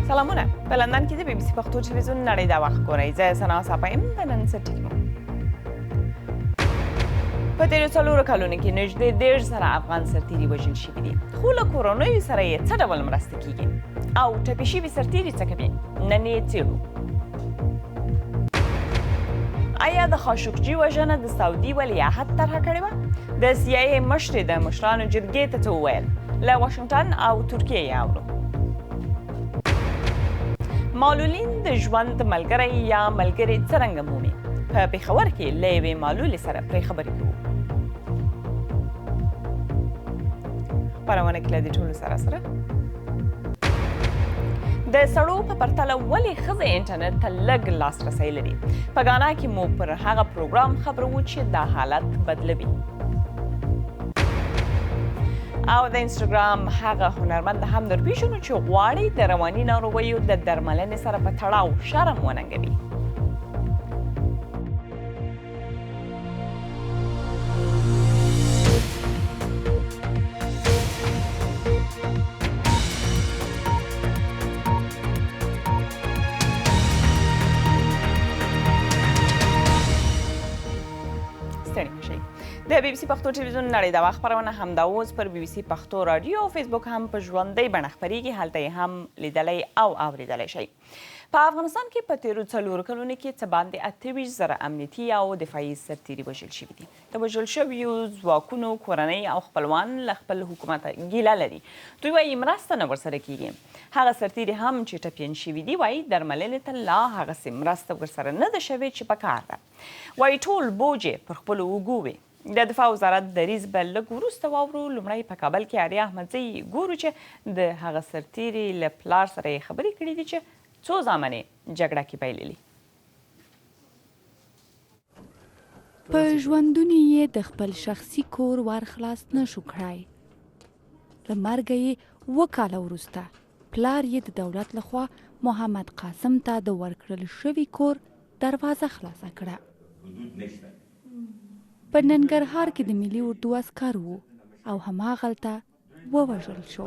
سلامونه، په لندن کې د بي بي سي پښتو ټلویزیون نړۍ دا وخت ګورئ. زه سنا صافه یم. د نن سرټکي مو: په تېرو 4 کلونو کې نږدې 30,000 افغان سرتیري وژل شوي دي، خو له کورنیو سره یې څه ډول مرسته کیږي او ټپي شوي سرتیري څه کوي؟ نن یې څېړو. آیا د خاشقجي وژنه د سعودي ولیعهد طرحه کړې وه؟ د سي آی ای مشرې د مشرانو جرګې ته څه وویل؟ له واشنګټن او ترکیې یې اورو. معلولین د ژوند ملګری یا ملګری څرنګه مومي؟ په پېښور کې له یوې معلولې سره پرې خبرې کوو. خپرونه کې له دې ټولو سره سره، د سړو په پرتله ولې ښځې انټرنیټ ته لږ لاسرسی لري؟ په ګانا کې مو پر هغه پروګرام خبرو چې دا حالت بدلوي. او د انسټاګرام هغه هنرمند هم در پیژنو چې غواړي د رواني ناروغیو د درملنې سره په تړاو شرم وننګوي. ستړي مشئ. د بي بي سي پښتو ټلویزیون نړۍ دا خپرونه همدا اوس پر بي بي سي پښتو راډیو او فیسبوک هم په ژوندۍ بڼه خپریږي. هلته یې هم لیدلی او اوریدلی شئ. په افغانستان کې په تیرو 4 کلونو کې څه باندې 28,000 امنیتي او دفاعي سرتیري وژل شوي دي. د وژل شویو ځواکونو کورنۍ او خپلوان له خپل حکومته ګیله لري. دوی وایي مرسته نه ورسره کیږي. هغه سرتیري هم چې ټپیان شوي دي، وایي درملنې ته لا هغسې مرسته ورسره نه ده شوې چې پکار ده. وایي ټول بوج یې پر خپلو اوږو وي. د دفاع وزارت دریځ به لږ وروسته واورو. لومړی په کابل کې آریا احمدزۍ ګورو چې د هغه سرتیري له پلار سره یې خبرې کړې دي چې څو زامن یې جګړه کې بایللي. په ژوندوني یې د خپل شخصي کور ور خلاص نه شو کړای. له مرګه یې 7 کاله وروسته پلار یې د دولت له خوا محمد قاسم ته د ورکړل شوي کور دروازه خلاصه کړه. په ننګرهار کې د ملي اردو عسکر وو او هماغلته ووژل شو.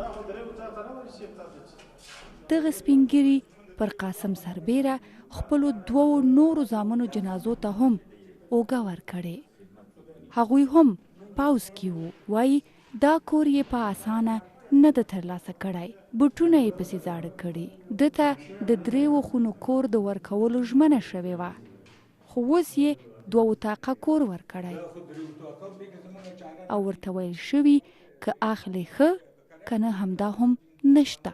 دغه سپین ږیري پر قاسم سربېره خپلو دوو نورو زامنو جنازو ته هم اوږه ورکړې. هغوی هم پوځ کې وو. وایي دا کور یې په اسانه نه ده ترلاسه کړی، بوټونه یې پسې زاړه کړي. ده ته د درېوو خونو کور د ورکولو ژمنه شوې وه، خو اوس یې دوه اتاقه کور ورکړی او ورته ویل شوي که اخلې ښه، که نه همدا هم نشته.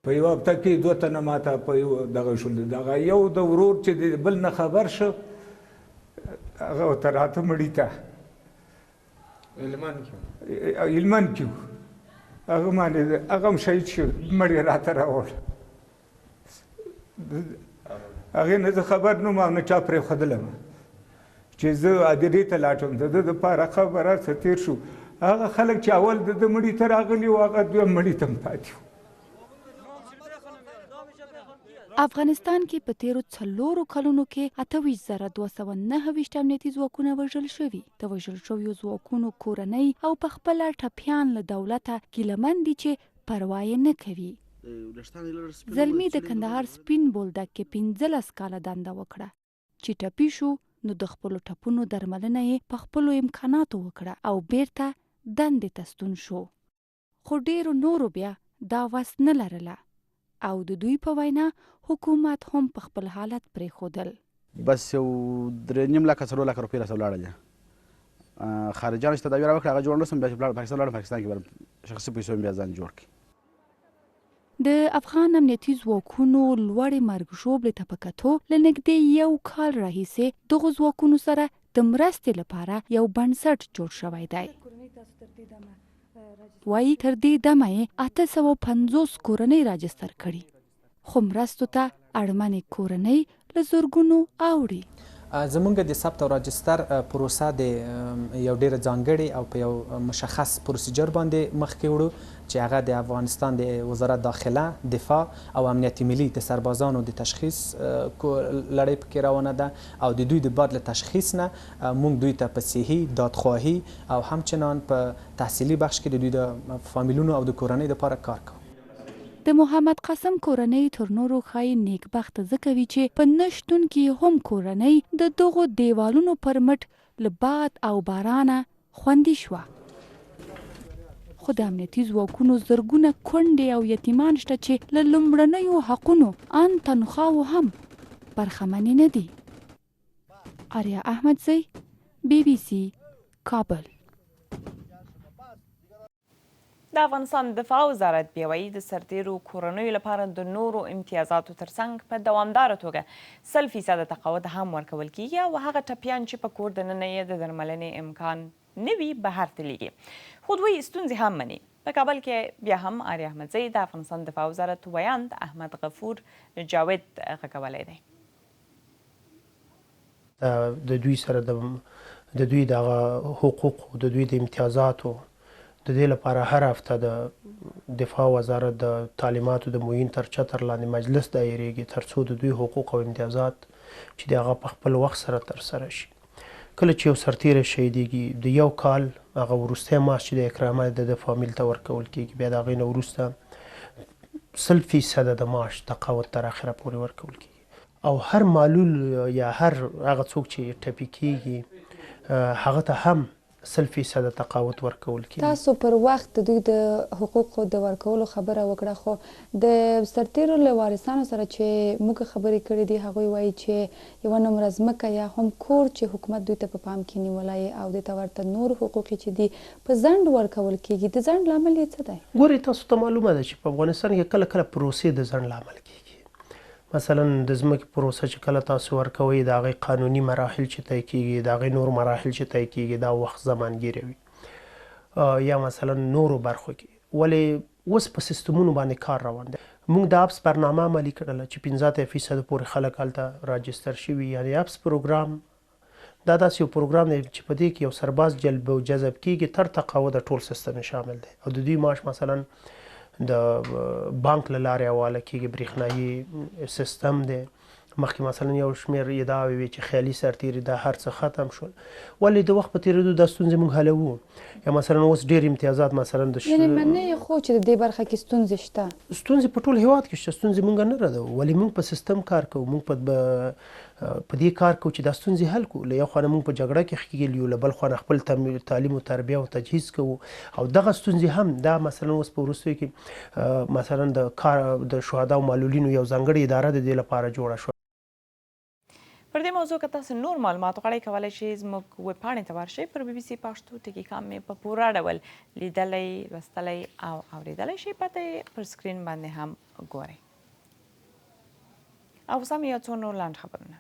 په یوه هفته کې دوه تنه ماته په یو دغه شول. دغه یو د ورور چې د بل نه خبر شو، هغه ورته راته مړي ته هلمند کې، هلمند کې هغه باندې هغه هم شهید شو. مړی راته راوړ. هغې نه زه خبر نه وم او نه چا پرېښودلم چې زه هدیرې ته لاړ شم د ده دپاره. خبر هر څه تېر شو. هغه خلک چې اول د ده مړي ته راغلي وو، هغه دویم مړي ته هم پاتې وو. افغانستان کې په تېرو 4 کلونو کې 28,229 امنیتي ځواکونه وژل شوي. د وژل شویو ځواکونو کورنۍ او په خپله ټپیان له دولته ګیله من دي چې پروا یې نه کوي. زلمی د کندهار سپین بولدک کې 15 کاله دنده وکړه. چې ټپي شو نو د خپلو ټپونو درملنه یې په خپلو امکاناتو وکړه او بیرته دندې ته ستون شو. خو ډېرو نورو بیا دا وس نه لرله او د دوی په وینا حکومت هم په خپل حالت پرېښودل. بس یو 3.5 لکه 4 لکه روپۍ راسره ولاړلې. خارجیانو چې تداوي راوکړه هغه جوړ نه شوم. بیا چې پاکستان لاړم، پاکستان کې بیا شخصي پیسو مې بیا ځان جوړ کړ. د افغان امنیتي ځواکونو لوړې مرګ ژوبلې ته په کتو له نږدې یو کال راهیسې دغو ځواکونو سره د مرستې لپاره یو بنسټ جوړ شوی دی. وایي تر دې دمه یې 850 کورنۍ راجستر کړي، خو مرستو ته اړمنې کورنۍ له زرګونو اوړي. زمونږ د ثبت او راجستر پروسه د یو ډیره ځانګړې او په یو مشخص پروسیجر باندې مخکې وړو چې هغه د افغانستان د وزارت داخله، دفاع او امنیت ملي د سربازانو د تشخیص لړۍ پکې روانه ده او د دوی د بعد له تشخیص نه مونږ دوی ته په صحي، دادخواهي او همچنان په تحصیلي بخش کې د دوی د فامیلونو او د کورنۍ لپاره کار کوو. د محمد قاسم کورنۍ تر نورو ښايي نېکبخته ځکه وي چې په نه شتون کې یې هم کورنۍ د دغو دېوالونو پر مټ له باد او بارانه خوندي شوه. خو د امنیتي ځواکونو زرګونه کونډې او یتیمان شته چې له لومړنیو حقونو ان تنخواوو هم برخمنې نه دي. آریا احمدزۍ، بي بي سي، کابل. د افغانستان دفاع وزارت بیا وایي، د سرتېرو کورنیو لپاره د نورو امتیازاتو ترڅنګ په دوامداره توګه 100 فیصده تقاعد هم ورکول کېږي او هغه ټپیان چې په کور دننه یې د درملنې امکان نه وي بهر ته لېږي، خو دوی ستونزې هم مني. په کابل کې بیا هم آریا احمدزۍ د افغانستان دفاع وزارت ویاند احمد غفور جاوید غږولی دی. د دوی سره د د دوی د هغه حقوقو، د دوی د امتیازاتو د دې لپاره هره هفته د دفاع وزارت د تعلیماتو د معین تر چتر لاندې مجلس دایریږي ترڅو د دوی حقوق او امتیازات چې د هغه په خپل وخت سره ترسره شي. کله چې یو سرتیری شهیدیږي د یو کال هغه وروستی معاش چې د اکرامه د ده فامیل ته ورکول کیږي، بیا د هغې نه وروسته 100 فیصده د معاش تقاعد تر اخره پورې ورکول کیږي. او هر معلول یا هر هغه څوک چې ټپي کیږي هغه ته هم 100 فیصده تقاعد ورکول کیږي. تاسو پر وخت د دوی د حقوقو د ورکولو خبره وکړه، خو د سرتیرو له وارثانو سره چې موږ خبرې کړې دي هغوی وایي چې یوه نمره ځمکه یا هم کور چې حکومت دوی ته په پام کې نیولی او دې ته ورته نور حقوق یې چې دي په ځنډ ورکول کیږي، د ځنډ لامل یې څه دی؟ ګورئ تاسو ته معلومه ده چې په افغانستان کې کله کله پروسې د ځنډ لامل کیږي. مثلا د ځمکې پروسه چې کله تاسو ورکوئ د هغې قانوني مراحل چې طی کیږي، د هغې نور مراحل چې طی کیږي، دا وخت زمانګیره وي، یا مثلا نورو برخو کې. ولې اوس په سیستمونو باندې کار روان دی. موږ د اپس برنامه عملي کړله چې 85 فیصده پورې خلک هلته راجستر شوي، یعنې اپس پروګرام دا داسې یو پروګرام دی چې په دې کې یو سرباز جلب او جذب کیږي تر تقاعده ټول سیستم یې شامل دی او د دوی معاش مثلا د بانک له لارې حواله کیږي، برېښنايي سیستم دی. مخکې مثلا یو شمېر ادعاوې وې چې خیالي سرتېري دا هر څه ختم شول، ولې د وخت په تېرېدو دا ستونزې موږ حلوو. یا مثلا اوس ډېر امتیازات مثلا د یعنې منئ خو چې د دې برخه کې ستونزې شته؟ ستونزې په ټول هېواد کې شته، ستونزې موږ نه ردوو، ولې موږ په سیستم کار کوو، موږ په په دې کار کوو چې دا ستونزې حل کړو. له یو خوا نه موږ په جګړه کې ښکېل یو، له بل خوا نه خپل تعلیم او تربیه او تجهیز کوو او دغه ستونزې هم دا مثلا اوس په وروستیو کې مثلا د کار د شهدا او معلولینو یو ځانګړې اداره د دې لپاره جوړه شوه. پر دې موضوع که تاسو نور معلومات غواړئ کولای شئ زموږ ویبپاڼې ته ورشئ پر بي بي سي پښتو ټکي کام یې په پوره ډول لیدلی، لوستلی او اوریدلی شئ. پته یې پر سکرین باندې هم ګورئ. او سم یو څو نور لنډ خبرونه.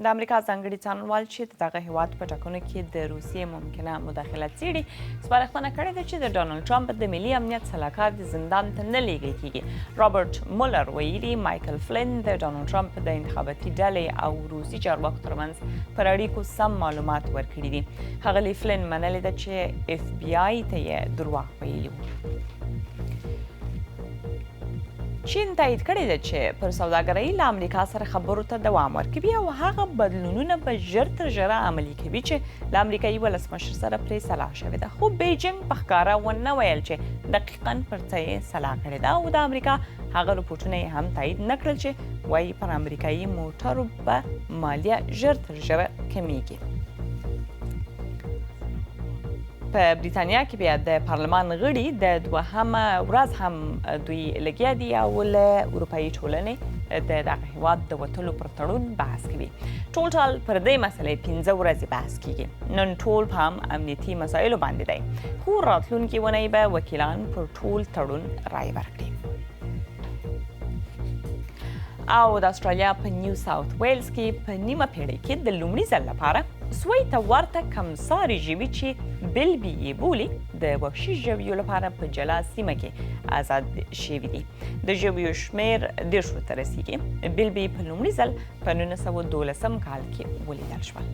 د امریکا ځانګړي څارنوال چې د دغه هیواد په ټاکنو کې د روسیې ممکنه مداخله څېړي سپارښتنه کړې ده چې د ډونالډ ټرمپ د ملي امنیت سلاکار د زندان ته نه لیږل کیږي. رابرټ مولر ویلي مایکل فلین د ډونالډ ټرمپ د انتخاباتي ډلې او روسي چارواکو ترمنځ پر اړیکو سم معلومات ورکړي دي. ښاغلي فلین منلې ده چې اف بي آی ته یې درواغ ویلي وو. چین تایید کړې ده چې پر سوداګرۍ له امریکا سره خبرو ته دوام ورکوي او هغه بدلونونه به ژر تر ژره عملي کوي چې له امریکایي ولسمشر سره پرې سلا شوې ده. خو بیجینګ په ښکاره ونه ویل چې دقیقاً پر څه یې سلا کړې ده او د امریکا هغه رپوټونه یې هم تایید نه کړل چې وایي پر امریکایي موټرو به مالیه ژر تر ژره کمیږي. په بریتانیا کې بیا د پارلمان غړي د دوهمه ورځ هم دوی لګیا دي او له اروپایي ټولنې د دغه هیواد د وتلو پر تړون بحث کوي. ټول ټال پر دې مسلې 5 ورځې بحث کیږي. نن ټول پام امنیتي مسایلو باندې دی، خو راتلونکې اونۍ به وکیلان پر ټول تړون رای ورکړي. او د استرالیا په نیو ساوث ویلز کې په نیمه پیړۍ کې د لومړي ځل لپاره سوی ته ورته کمساري ژوي چې بلبي یې بولي د وحشي ژویو لپاره په جلا سیمه کې ازاد شوي دي. د ژویو شمېر 30 ته رسیږي. بلبي په لومړي ځل په 1912 کال کې ولیدل شول.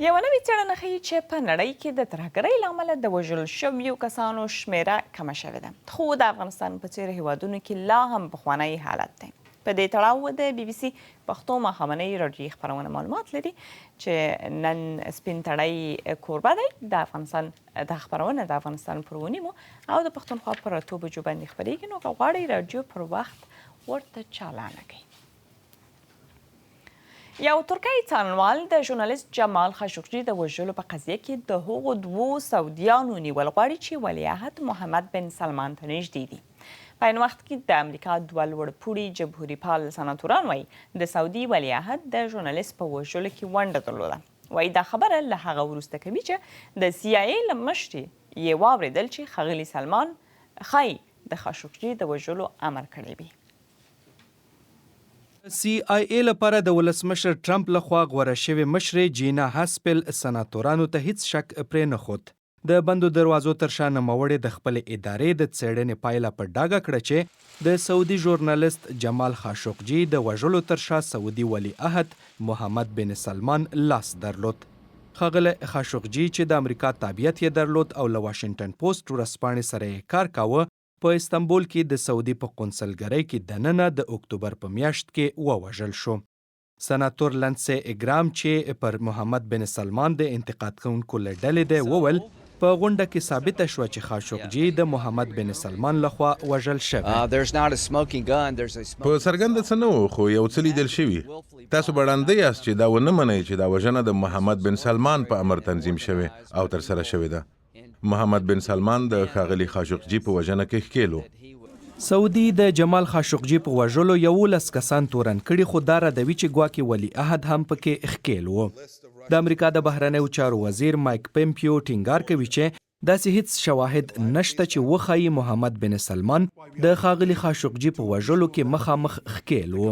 یوه نوې څېړنه ښيي چې په نړۍ کې د ترهګرۍ له امله د وژل شویو کسانو شمېره کمه شوې ده، خو د افغانستان په څېر هېوادونو کې لا هم پخوانی حالت دی. په په دې تړاو د بي بي سي پښتو ماښامنۍ راډیويي خپرونه معلومات لري چې نن سپین تړی کوربه دی. د افغانستان دا خپرونه د افغانستان پر ونیمو او د پښتونخوا پر اتو بجو باندې خپرېږي، نو که غواړئ راډیو پر وخت ورته چالانه کړئ. یو ترکی څارنوال د ژورنالیست جمال خاشقجي د وژلو په قضیه کې د هغو دوو سعودیانو نیول غواړي چې ولیعهد محمد بن سلمان ته نږدې دي. په عین وخت کې د امریکا دوه لوړپوړي جمهوري پال سناتوران وایي د سعودي ولیعهد د ژورنالیست په وژلو کې ونډه درلوده. وایي دا خبره له هغه وروسته کوي چې د سي آی ای له مشرې یې واورېدل چې ښاغلي سلمان ښایي د خاشقجي د وژلو امر کړی وي. د سي آی اې لپاره د ولسمشر ټرمپ له خوا غوره شوې مشرې جینا هاسپل سناتورانو ته هیڅ شک پرې نه ښود. د بندو دروازو تر شا نوموړې د خپلې ادارې د څېړنې پایله په ډاګه کړه چې د سعودي ژورنالست جمال خاشقجي د وژلو تر شا سعودي ولیعهد محمد بن سلمان لاس درلود. ښاغلی خاشقجي چې د امریکا تابعیت یې درلود او له واشنګټن پوسټ ورځپاڼې سره یې کار کاوه، په استنبول کې د سعودي په قونسلګرۍ کې دننه د اکتوبر په میاشت کې ووژل شو. سناتور لندسې اګرام چې پر محمد بن سلمان د انتقاد کوونکو له ډلې دی وویل، په غونډه کې ثابته شوه چې خاشقجي د محمد بن سلمان له خوا وژل شوی. په څرګنده څه نه وو، خو یو څه لیدل شوي. تاسو به ړانده یاست چې دا ونه منئ چې دا وژنه د محمد بن سلمان په امر تنظیم شوې او ترسره شوې ده. محمد بن سلمان د ښاغلي خاشقجي په وژنه کې ښکېل و. سعودي د جمال خاشقجي په وژلو 11 کسان تورن کړي خو دا ردوي چې ګواکې ولیعهد هم پکې ښکېل و. د امریکا د بهرنیو چارو وزیر مایک پمپیو ټینګار کوي چې داسې هیڅ شواهد نشته چې وښايي محمد بن سلمان د ښاغلي خاشقجي په وژلو کې مخامخ ښکېل و.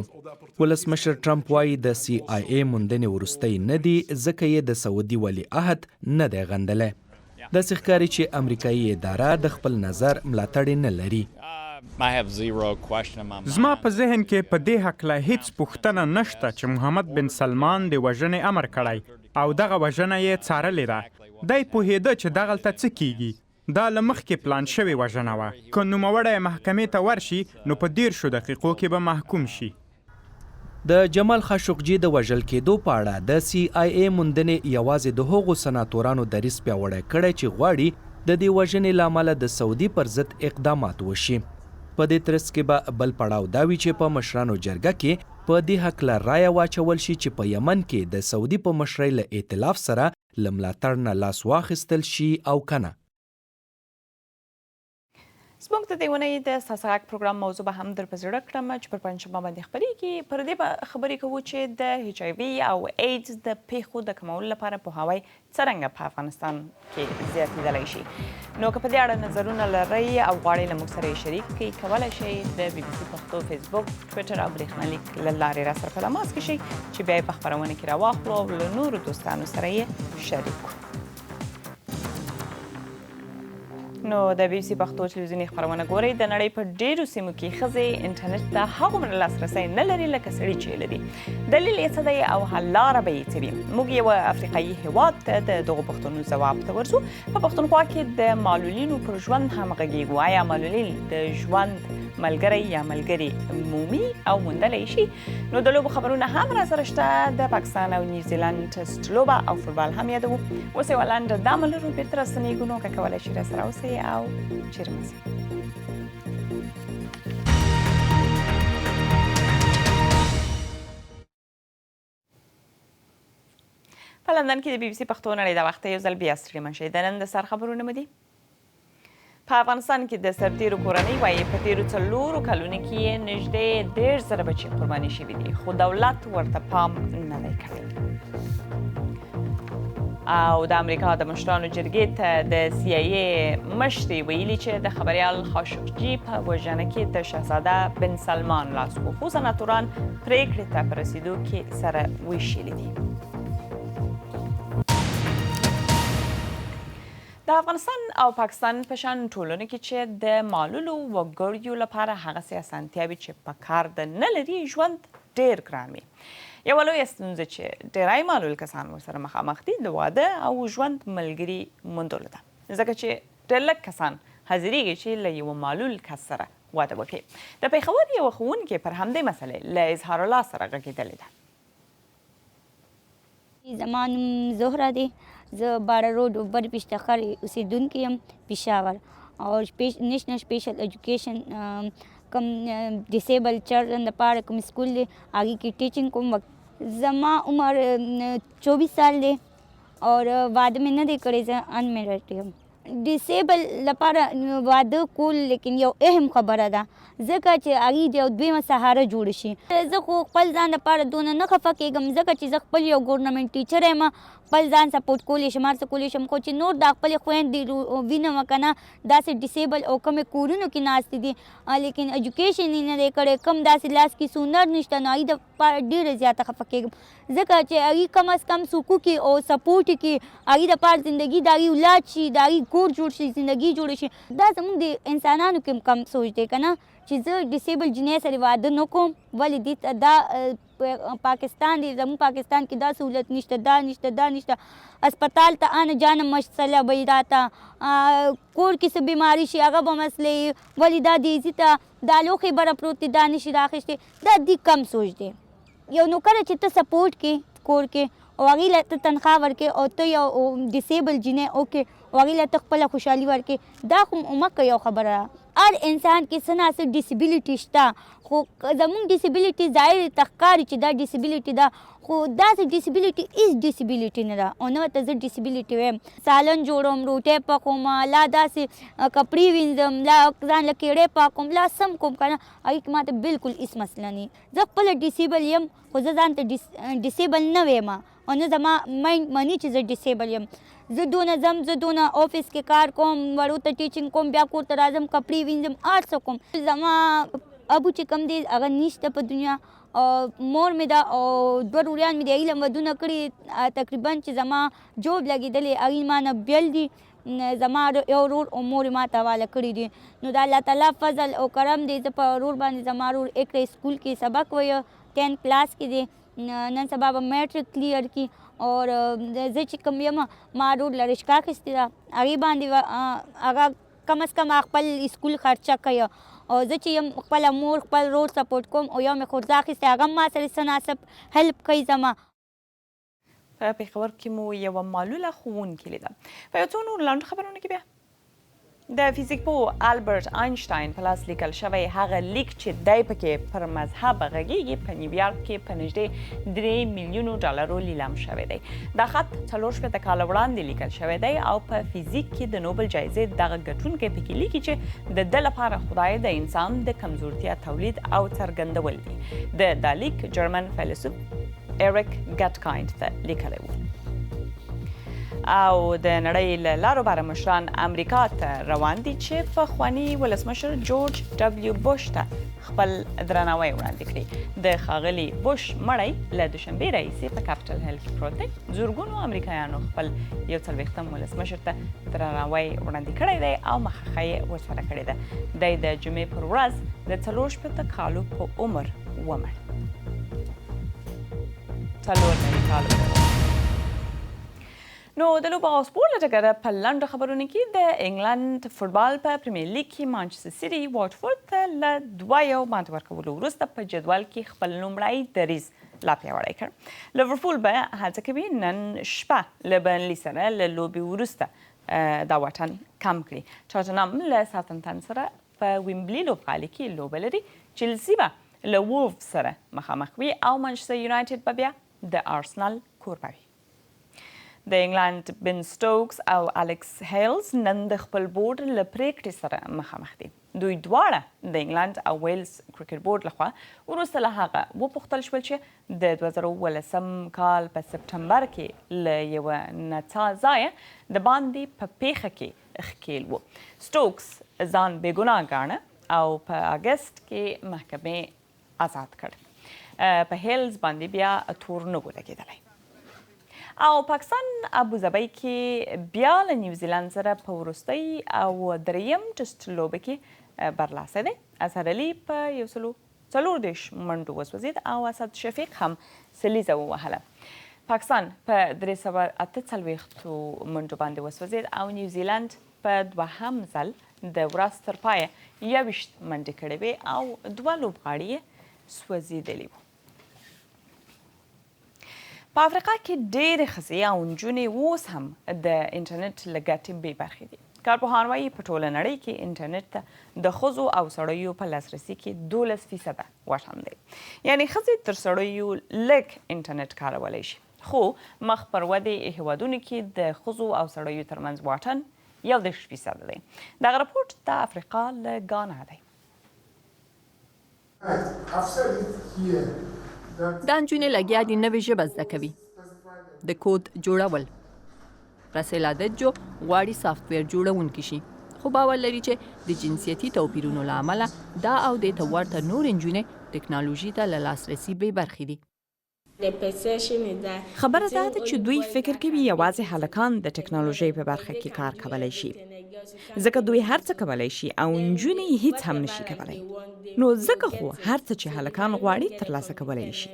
ولسمشر ټرمپ وايي د سي آی اې موندنې وروستۍ نه دي ځکه یې د سعودي ولیعهد نه دی غندلی. داسې ښکاري چې امریکايي اداره د خپل نظر ملاتړې نه لري. زما په ذهن کې په دې هکله هیڅ پوښتنه نشته چې محمد بن سلمان د وژنې امر کړی او دغه وژنه یې څارلې ده. دی پوهېده چې دغلته څه کیږي. دا له مخکې پلان شوې وژنه وه. که نوموړی محکمې ته ورشي نو په دېرشو دقیقو کې به محکوم شي. د جمال خاشقجي د وژل کېدو په اړه د سي آی اې موندنې یوازې د هغو سناتورانو دریځ پیاوړی کړی چې غواړي د دې وژنې له امله د سعودي پر ضد اقدامات وشي. په دې ترڅ کې به بل پړاو دا وي چې په مشرانو جرګه کې په دې هکله رایه واچول شي چې په یمن کې د سعودي په مشرۍ له ایتلاف سره له ملاتړ نه لاس واخیستل شي او که نه؟ زموږ د دې اونۍ د ستاسو غږ پروګرام موضوع به هم در په زړه کړم چې پر پنجشنبه باندې خپرېږي. پر دې به خبرې کوو چې د هیچ آی وي او ایډز د پیښو د کمولو لپاره پوهاوی څرنګه په افغانستان کې زیاتېدلی شي. نو که په دې اړه نظرونه لرئ او غواړئ له موږ سره یې شریک کړئ، کولی شئ د بي بي سي پښتو فیسبوک، ټویټر او برېښنالیک له لارې را سره په تماس کې شئ چې بیا یې په خپرونه کې راواخلو او له نورو دوستانو سره یې شریک کړو. نو د بي بي سي پښتو تلویزیوني خپرونه ګورئ. د نړۍ په ډېرو سیمو کې ښځې انټرنیټ ته هغومره لاسرسی نه لري لکه سړي چې لري. دلیل یې څه دی او حل لاره به یې څه وي؟ موږ یو افریقایي هیواد ته د دغو پوښتنو ځواب ته ورځو. په پښتونخوا کې د معلولینو پر ژوند هم غږیږو. آیا معلولین د ژوند ملګری یا ملګری مومي او موندلی شي؟ نو د لوبو خبرونه هم را سره شته. د پاکستان او نیوزیلند ټیسټ لوبه او فوټبال هم یادوو. اوس یوه لنډه دمه لرو، بیرته راستنیږو، نو که کولی شئ را سره اوسئ او چیرې مه ځئ. په لندن کې د بي بي سي پښتو نړۍ د وخت یو ځل بیا ستړي مه شئ. د نن د سر خبرونه مو دي. په افغانستان کې د سرتیرو کورنۍ وایي په تیرو 4 کلونو کې یې نږدې 30,000 بچي قرباني شوي دي، خو دولت ورته پام نه دی کړی. او د امریکا د مشرانو جرګې ته د سي آی ای مشرې ویلي چې د خبریال خاشقجي په وژنه کې د شهزاده بن سلمان لاس و، خو سناتوران پرېکړې ته په رسیدو کې سره ویشلي دي. د افغانستان او پاکستان په شان ټولنو کې چې د معلولو وګړیو لپاره هغسې اسانتیاوې چې په کار ده نه لري، ژوند ډېر ګران وي. یوه لویه ستونزه چې ډېری معلول کسان ورسره مخامخ دي، د واده او ژوند ملګري موندلو ده، ځکه چې ډېر لږ کسان حاضرېږي چې له یوه معلول کس سره واده وکړي. د پېښور یوه ښوونکې پر همدې مسئلې له اظهارالله سره غږېدلې ده. زما نوم زهره دی، زه باړه روډ بر پشتخر اوسیدونکې یم، پېښور، او نیشنل سپیشل ایجوکیشن کوم ډیسیبل چلډرن لپاره کوم سکول دی هغې کې ټیچینګ کوم. زما عمر 24 سال دی او واده مې نه دی کړی، زه انمیرډ یم. ډیسیبل لپاره واده کول لیکن یو اهم خبره ده، ځکه چې هغوی د یو دویمه سهاره جوړ شي. زه خو خپل ځان لپاره دونه نه خفه کېږم، ځکه چې زه خپل یو ګورنمنټ ټیچر یم، خپل ځان سپورټ کولی شم، هر څه کولی شم. خو چې نور دا خپلې خویندې وینم که نه داسې ډیسیبل او کومې کورونو کې ناستې دي، لیکن ایجوکیشن یې نه دی کړی، کوم داسې لاس کې څه هنر نشته، نو هغوی دپاره ډېره زیاته خفه کېږم، ځکه چې هغوی کم از کم څوک وکړي او سپورټ یې کړي، هغوی دپاره زندګي د هغوی اولاد شي، د هغوی کور جوړ شي، زندګي جوړه شي. دا زموږ د انسانانو کې هم کم سوچ دی که نه، چې زه ډیسیبل جینۍ سره واده نه کوم، ولې دې ته دا پاکستان دی، زموږ پاکستان کې دا سهولت نشته، دا نشته، دا نشته، هسپتال ته آنه جانه مسله به یې راته، کور کې څه بیماري شي هغه به مسله وي، ولې دا دې ځي ته دا لوښی بره پروت دی دا نشي راخیستی، دا دې کم سوچ دی. یو نوکر چې ته سپورټ کې کور کې او هغې له ته تنخوا ورکې او ته یو ډیسیبل جینۍ وکړې او هغې له ته خپله خوشحالي ورکې، دا خو مکه یو خبره ده. هر انسان کې څه نا څه ډیسیبیلیټي شته، خو زموږ ډیسیبیلیټي ظاهر ته ښکاري چې دا ډیسیبیلیټي ده، خو داسې ډیسیبیلیټي هیڅ ډیسیبیلیټي نه ده او نه ورته زه ډیسیبیلیټي وایم. سالن جوړوم، روټۍ پخوم، لا داسې کپړې وینځم، لا ځان له کیړۍ پاکوم، لا سم کوم که نه، هغې کې ماته بلکل هیڅ مسله نه. زه خپله ډیسیبل یم، خو زه ځان ته ډیسیبل نه وایم او نه زما مایند مني چې زه ډیسیبل یم. زه دونه ځم، زه دونه آفیس کې کار کوم، وړو ته ټیچینګ کوم، بیا کور ته راځم، کپړې وینځم، هر څه کوم. زما ابو چې کوم دی هغه نشته په دنیا، او مور مې ده او دوه روریان مې دي، هغوی له ودونه کړي، تقریبا چې زما جوب لګېدلی هغوی ما نه بېل دي، زما یو ورور او مور یې ما ته حواله کړي دي. نو د الله تعالی فضل او کرم دی، زه په ورور باندې، زما ورور اقرا سکول کې سبق وایه، 10 کلاس کې دی، نن سبا به میټریک کلیر کړي. او زه چې کوم یم ما ورور له رشکا اخیستې ده، هغې باندې هغه کم از کم خپل سکول خرچه کوي، او زه چې یم خپله مور خپل ورور سپورټ کوم، او یو مې خورزه اخیستې هغه هم ما سره څه نا څه هیلپ کوي زما. په پېښور کې مو یوه معلوله ښوونکې لیده. په یو څو نورو لنډو خبرونو کې بیا د فزیک پوه البرټ آینشټاین په لاس لیکل شوی هغه لیک چې دی پکې پر مذهب غږیږي په نیویارک کې په نږدې 3 میلیونو ډالرو لیلام شوی دی. دا خط 64 کاله وړاندې لیکل شوی دی او په فزیک کې د نوبل جایزې دغه ګټونکی پکې لیکي چې د ده لپاره خدای د انسان د کمزورتیا تولید او څرګندول دي. د دا لیک جرمن فیلسوف ایریک ګټکایند ته لیکلی و. او د نړۍ له لارو باره مشران امریکا ته روان دي چې پخواني ولسمشر جورج ډبلیو بوش ته خپل درناوی وړاندې کړي. د ښاغلي بوش مړی له دوشنبې راهیسې په کاپیټل هیل کې پروت دی. زرګونو امریکایانو خپل 41 ولسمشر ته درناوی وړاندې کړی دی او مخه یې ورسره کړې ده. دی د جمعې پر ورځ د 64 کالو په عمر ومړ. 94 کالو. نو د لوبو او سپورت له ډګره په لنډو خبرونو کې د انګلند فوټبال په پریمیر لیګ کې مانچستر سیټي واټفورډ ته له 2-1 ماتې ورکولو وروسته په جدول کې خپل لومړی دریځ لا پیاوړی کړ. لیورپول به هڅه کوي نن شپه له برنلي سره له لوبې وروسته دا واټن کم کړي. ټاټنهام له ساوتهمپتون سره په ویمبلي لوبغالي کې لوبه لري. چلسي به له وولف سره مخامخ وي او مانچستر یونایټډ به بیا د آرسنال کوربه وي. د انګلند بن سټوکس او الکس هیلز نن د خپل بورډ له پرېکړې سره مخامخ دي. دوی دواړه د انګلند او ویلز کرکټ بورډ لخوا وروسته له هغه وپوښتل شول چې د 2017 کال په سپټمبر کې له یوه نڅا ځایه د باندې په پېښه کې ښکېل وو. سټوکس ځان بېګناه ګاڼه او په اګست کې محکمې آزاد کړ. په هیلز باندې بیا تور نه و لګېدلی. او پاکستان ابوظبۍ کې بیا له نیوزیلند سره په وروستۍ او دریم ټسټ لوبه کې برلاسی دی. اظهر علي په 134 منډو وسوځید او اسد شفیق هم سلیزه ووهله. پاکستان په 348 منډو باندې وسوځید او نیوزیلند په دوهم ځل د ورځ تر پایه 21 منډې کړې وې او دوه لوبغاړي یې سوځېدلي وو. په افریقا کې ډېرې ښځې او نجونې اوس هم د انټرنیټ له ګټې بې برخې دي. کارپوهان وايي په ټوله نړۍ کې انټرنیټ ته د ښځو او سړیو په لاسرسي کې 12 فیصده واټن دی. یعنې ښځې تر سړیو لږ انټرنیټ کارولی شي. خو مخ پر ودې هېوادونو کې د ښځو او سړیو ترمنځ واټن 31 فیصده دی. دغه رپوټ د افریقا له ګانا دی. دا نجونې لګیا دي نوې ژبه زده کوي. د کود جوړول. رسیلا دجو غواړي سافټویر جوړونکې شي، خو باور لري چې د جنسیتي توپیرونو له امله دا او دې ته ورته نورې نجونې ټکنالوژي ته له لاسرسي بې برخې دي. خبره دا ده چې دوی فکر کوي یوازې هلکان د ټکنالوژۍ په برخه کې کار کولی شي، ځکه دوی هر څه کولی شي او نجونې هیڅ هم نشي کولی. نو ځکه خو هر څه چې هلکان غواړي ترلاسه کولی یې شي.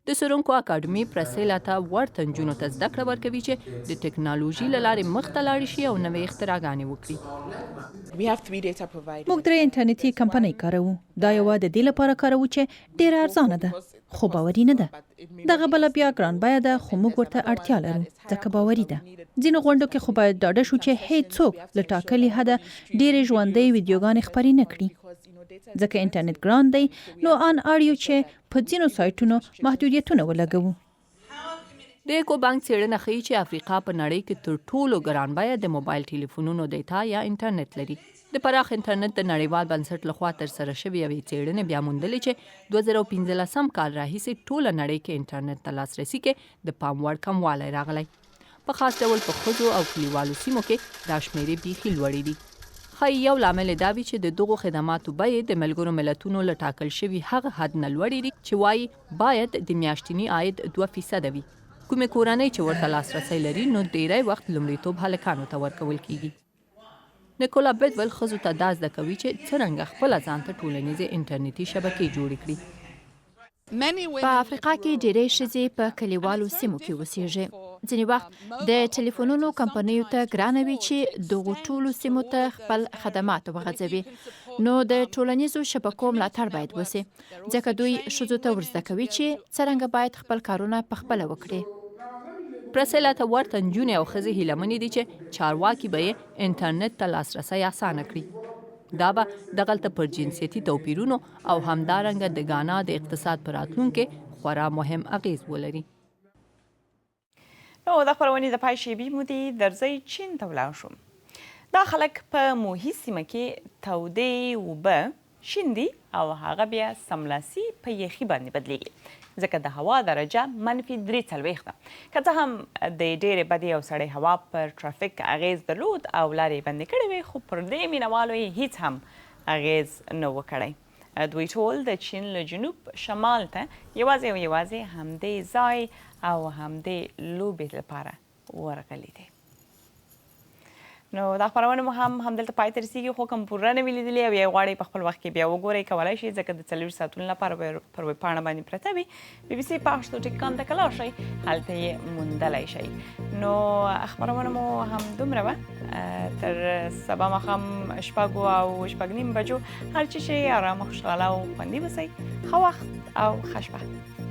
د سرونکو اکاډمي پرسیلا ته ورته نجونو ته زده کړه ورکوي چې د ټکنالوژي له لارې مخته لاړې شي او نوې اختراعګانې وکړي. موږ درې انټرنیټي کمپنۍ کاروو. دا یوه د دې لپاره کاروو چې ډېره ارزانه ده، خو باوري نه ده. دغه بله بیا ګران بیه ده، خو موږ ورته اړتیا لرو، ځکه باوري ده. ځینو غونډو کې خو باید ډاډه شو چې هېڅوک له ټاکلي حده ډېرې ژوندۍ ویډیوګانې خپرې نه کړي. ځکه انټرنېټ ګران دی، نو ان اړ یو چې په ځینو سایټونو محدودیتونه ولګوو. د ایکو بانک څېړنه ښيي چې افریقا په نړۍ کې تر ټولو ګران بیه د موبایل ټیلیفونونو ډیټا یا انټرنېټ لري. د پراخ انټرنېټ د نړیوال بنسټ له خوا ترسره شوې یوې څېړنې بیا موندلې چې 2015 کال راهیسې ټوله نړۍ کې انټرنېټ ته لاسرسي کې د پام وړ کموالی راغلی. په خاص ډول په ښځو او کلیوالو سیمو کې دا شمېرې بیخي لوړې دي. ښايي یو لامل یې دا وي چې د دغو خدماتو بیې د ملګرو ملتونو له ټاکل شوي هغه حد نه لوړې دي چې وايي باید د میاشتني عاید دوه فیصده وي. کومې کورنۍ چې ورته لاسرسی لري نو ډېری وخت لومړیتوب هلکانو ته ورکول کېږي. نیکولا بیدول ښځو ته دا زده کوي چې څرنګه خپله ځانته ټولنیزې انټرنیټي شبکې جوړې کړي. په افریقا کې ډیری ښځې په کلیوالو سیمو کې اوسیږي. ځینې وخت د ټلیفونونو کمپنیو ته ګرانه وي چې دغو ټولو سیمو ته خپل خدمات وغځوي. نو د ټولنیزو شبکو ملاتړ باید وشي، ځکه دوی ښځو ته ورزده کوي چې څرنګه باید خپل کارونه پخپله وکړي. پرسیلا ته ورته نجونې او ښځې هیله منې دي چې چارواکي به یې انټرنېټ ته لاسرسی اسانه کړي. دا به دغلته پر جنسیتي توپیرونو او همدارنګه د ګانا د اقتصاد په راتلونکې خورا مهم اغېز ولري. نو د خپرونې د پای شیبې مو دي، درځئ چین ته ولاړ شو. دا خلک په موهي سیمه کې تودې اوبه شیندي او هغه بیا سملاسي په یخي باندې بدلیږي، ځکه د هوا درجه منفي 43 ده. که څه هم د ډېرې بدې او سړې هوا پر ټرافیک اغېز درلود او لارې یې بندې کړې وې، خو پر دې مینهوالو یې هیڅ هم اغېز نه و کړی. دوی ټول د چین له جنوب شمال ته یوازې او یوازې همدې ځای او همدې لوبې لپاره ورغلي دي. نو دا خپرونه مو هم همدلته پای ته رسیږي، خو کوم پوره نه وي لیدلې او یا یې غواړئ په خپل وخت کې بیا وګورئ کولای شئ، ځکه د 24 ساعتونو لپاره پر ویبپاڼه باندې پرته وي. بي بي سي پښتو ټک کام ته که لاړ شئ هلته یې موندلی شئ. نو خپرونه مو هم دومره وه. تر سبا ماښام 6 او 6:30 بجو هر چی شئ آرام، خوشحاله او خوندي اوسئ. ښه وخت او ښه شپه.